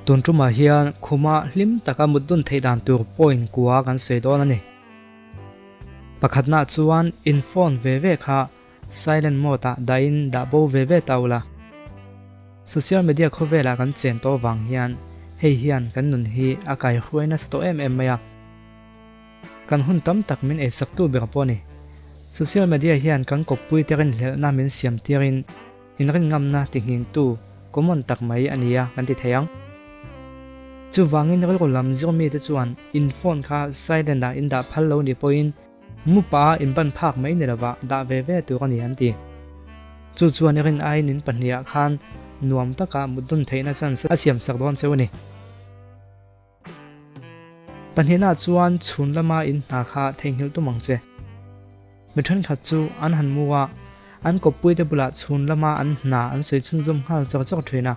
Tun tumah hian khuma hlim taka mut dun theih dan tur point kua kan sawi dawn a ni. Pakhatnaah chuan in phone ve ve kha silent mode ah dahin dah bo ve ve ta ula. Social media khawvelah kan chen tawh vang hian hei hian kan nun hi a kaihruai nasa tawh em em mai a. Kan hun tam tak min eisaktu ber pawh a ni. Social media hian kan kawppui te rinhlelhna min siam tirin inrinngamna tinghingtu common tak mai a nia kan ti thei ang. Chuvangin rilru lam zir mite chuan in phone kha silent ah in dah phal lo ni pawhin mupa ah in ban phak mai ni lovah dah ve ve tur a ni an ti. Chu chuan i rin aiin in pahnih ah khan nuam taka mut dun theihna chance a siam sak dawn cheu a ni. Pahnihna chuan chhun lama in hna kha theihnghilh tum ang che. Mi thenkhat chu an han mu a, an kawppuite bulah chhun lama an hna an sawi chhunzawm nghal char char thin a.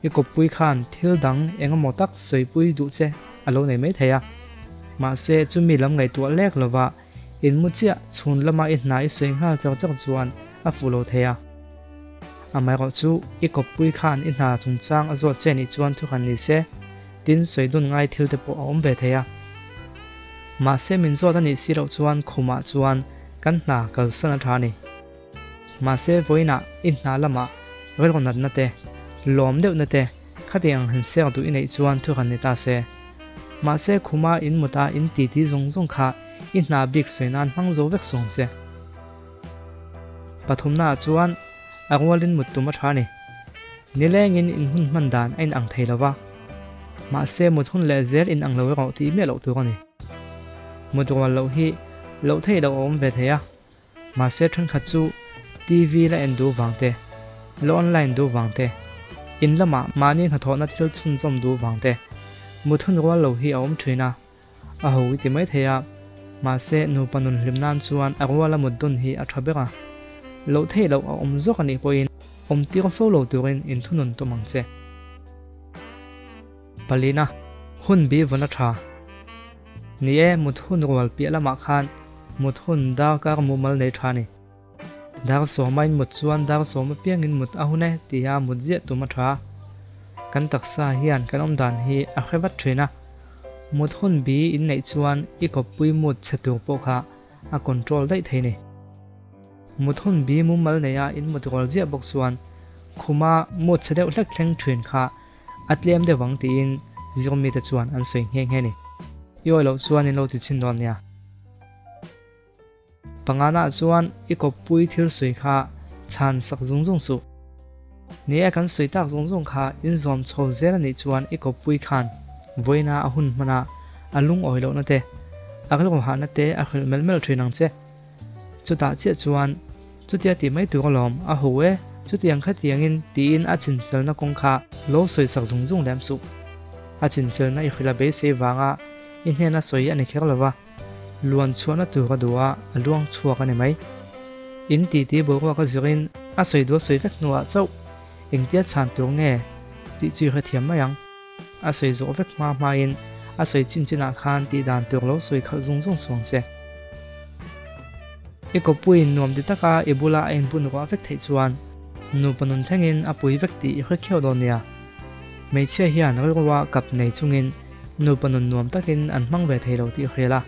I kawppui khan thil dang eng emaw tak sawipui duh che a lo nei mai thei a. Mahse, chumi lam ngaihtuah lek lova in mu chiah chhun lama i hna i sawi nghal char char chuan a fuh lo thei a. Amaherawh chu i kawppui khan i hna chungchang a zawt che nih chuan thuhran ni se, tin sawi dun ngai thil te pawh a awm ve thei a. Mahse min zawt a nih si loh chuan khumah chuan kan hna kalsan a tha a ni. Mahse vawiinah i hna lamah rilru natna te, lawm deuhna te khati ang han ser duh i neih chuan thuhran ni ta se. Mahse khuma in muta in titi zawng zawng kha i hna bik sawi nan hmang zo vek suang che. Pathumnaah chuan a rualin mut tum a tha a ni. Nilengin in hun hman dan a inang thei lo va, mahse mut hun leh zel inang lo erawh tih miah loh tur a ni. Mut rual loh hi loh theih loh a awm ve thei a, mahse thenkhat chu TV la en duh vang te, la online duh vang te, in lamah mahni hnathawhna thil chhunzawm duh vang te, mut hun rual lo hi a awm thin a. A ho i ti mai thei a, mahse nupa nun hlim nan chuan a ruala mut dun hi a tha ber a. Loh theih loh a awm zawk a nih pawhin awm tir fo lo turin inthunun tum ang che. Palina, hun bi vawn a tha. Ni e, mut hun rual piah lamah khan mut hun darkar mumal nei tha a ni. Dar sawma in mut chuan dar sawm apiangin mut a hun e tia mut ziah tum a tha. Kan taksa hian kan awm dan hi a hre vat thin a, mut hun bi in neih chuan i kawppui mut chhe tur pawh kha a control daih thei ni. Mut hun bi mumal neia in mut rual ziah bawk chuan khuma mut chhe deuh hlek thleng thin kha a tlem deuh ang tiin zirmite chuan an sawi nghe nghe ni. I awih loh chuan in lo ti chhin dawn nia. Panganah chuan i kawppui thil sawi kha chhan sak zung zung suh. Ni e, kan sawi tak zung zung kha in zawm chho zel a nih chuan i kawppui khan vawiina a hun hmana a lungawi lohna te, a rilru hahna te a hrilh melh melh thin ang che. Chutah chiah chuan chutia tih mai tur alawm a ho e, chutiang khatiangin tiin a chinfelna kawng kha lo sawi sak zung zung lem suh. A chinfelna i hrilh a beisei vanga i hnena sawi a ni kher lova. Luan chhuahna tur a duh a, a luang chhuak a ni mai. In titi boruak a zirin a sawi duh a sawi vek hnuah chauh engtia chhan tur nge tih chu i hrethiam mai ang. A sawi zawh vek hma hmain a sawi chin chinah khan tih dan tur lo sawi khalh zung zung suang che. I kawppuiin nuam ti taka i bula a inbun ruah vek theih chuan nupa nun thlengin a pui vek tih i hre khiau dawn nia. Hmeichhia hian rilrua kap nei chungin nupa nun nuam takin an hmang ve thei lo tih hrial a,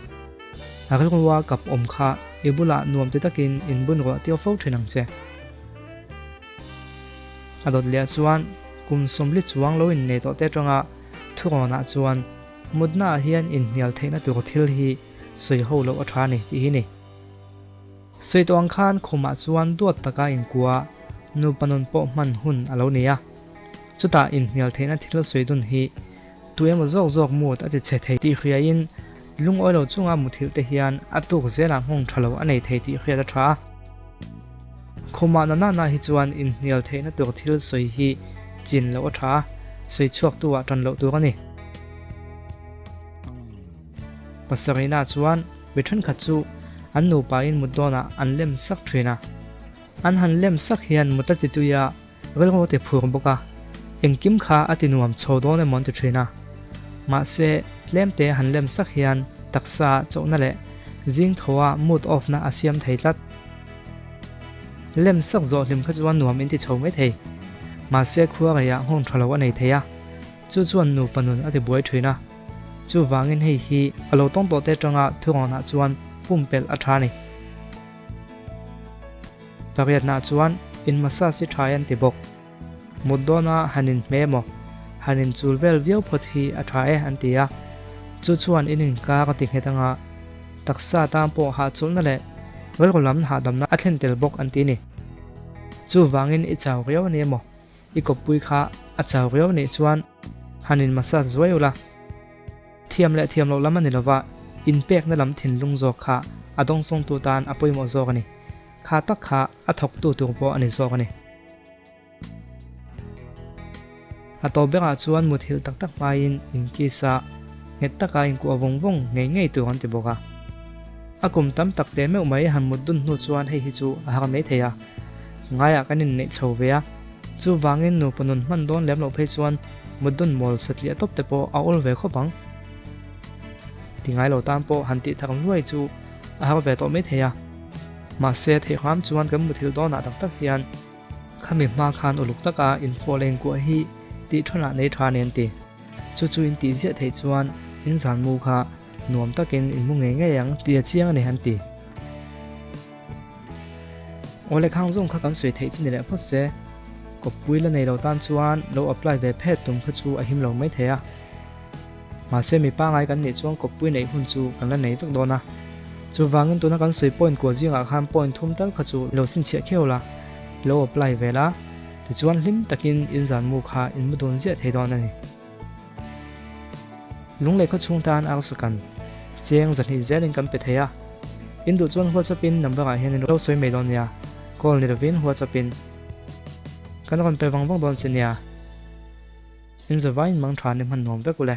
a rilrua kap awm kha i bulah nuam ti takin inbun ruah tir fo thin ang che. A dawt leh chuan kum sawmli chuang lo innei tawh te atanga thurawnah chuan mutnaah hian inhnial theihna tur thil hi sawi ho loh a tha a ni tih hi ni. Sawi tawh ang khan khumah chuan duat taka inkua nupa nun pawh hman hun a lo nei a, chutah inhnial theihna thil sawi dun hi Tu emaw zawk zawk mut a ti chhe thei tih hriain lungawi lo chunga muthilh te hian a tuk zelah nghawng tha lo a nei thei tih hriat a tha a. Khumah na nana hi chuan inhnial theihna tur thil sawi hi chin loh a tha a, sawi chhuak tu ah tan loh tur a ni. Pasarihna chuan mi thenkhat chu an nupa in mut dawnah an lem sak thin a. An han lem sak hian mut a ti tui a, Rilru ti phur bawk a, engkim kha a ti nuam chho dawn emaw an ti thin a. Mahse, tlemte han lem sak hian taksa chauhna leh zing thaw a mood off na a siam thei tlat. Lem sak zawh hlim kha chuan nuam in ti chho mai thei. Mahse, khua reiah nghawng tha lo a nei thei a. Chu chuan nupa nun a tibuai thin a. Chuvangin hei hi a lo tawng tawh te atanga thurawnah chuan pumpelh a tha a ni. Pariatnah chuan in massage hi tha an ti bawk. Mut dawna han inhme emaw, han inchul vel viau phawt hi a tha e an ti a. Chu chuan in inkar a ti nghet anga taksa tan pawh hahchawlhna leh rilru lam hahdamna a thlen tel bawk an ti a ni. Chuvangin i chau riau a ni emaw, i kawppui kha a chau riau a nih chuan han in massage zuai ula. Thiam leh thiam loh lam a ni lova, inpekna lam thinlung zawk kha a dawngsawngtu tan a pawimawh zawk a ni. Kha tak kha a thawktu tur pawh a ni zawk a ni. A tawp berah chuan muthilh tak tak hmaiin inkisa nghet taka inkuah vawng vawng ngei ngei tur an ti bawk a. A kum tam tak teh meuh mai han mut dun hnu chuan hei hi chu a har mai thei a. Ngaiah kan inneih chho ve a, chuvangin nupa nun hman dawn lem loh phei chuan mut dun mawl satliah tawp te pawh a awl ve khawp ang. Ti ngai lo tan pawh han tih thak hluai chu a har ve tawh mai thei a. Mahse theihram chuan kan muthilh dawnah tak tak hian Khami hma khan uluk taka info leh inkuah hi tih thawnah nei tha nen ti. Chu chu in tih ziah theih chuan in zan mu kha nuam takin in mu ngei ngei ang tih a chiang a ni han ti. Awle khang zawng kha kan sawi theih chu ni leh phawt se, kawppui la nei lo tan chuan lo apply ve phet tum kha chu a him lo mai thei a. Mahse mi pangai kan nih chuan kawppui neih hun chu kan la nei vek dawn a. Chuvangin tuna kan sawi point kua zingah khan point thum tal kha chu lo chhinchhiah kheu la, lo apply ve la, tichuan hlim takin in zan mu kha in mu dawn ziah thei dawn a ni. Lunglei khaw chhung tan arsa kan cheng zahnih zelin kan pe thei a, in duh chuan WhatsApp in number ah hian in lo sawi mai dawn nia, call ni lovin WhatsApp in kan rawn pe vang vang dawn che nia. In zavaiin mang tha ni hman nuam vek u le.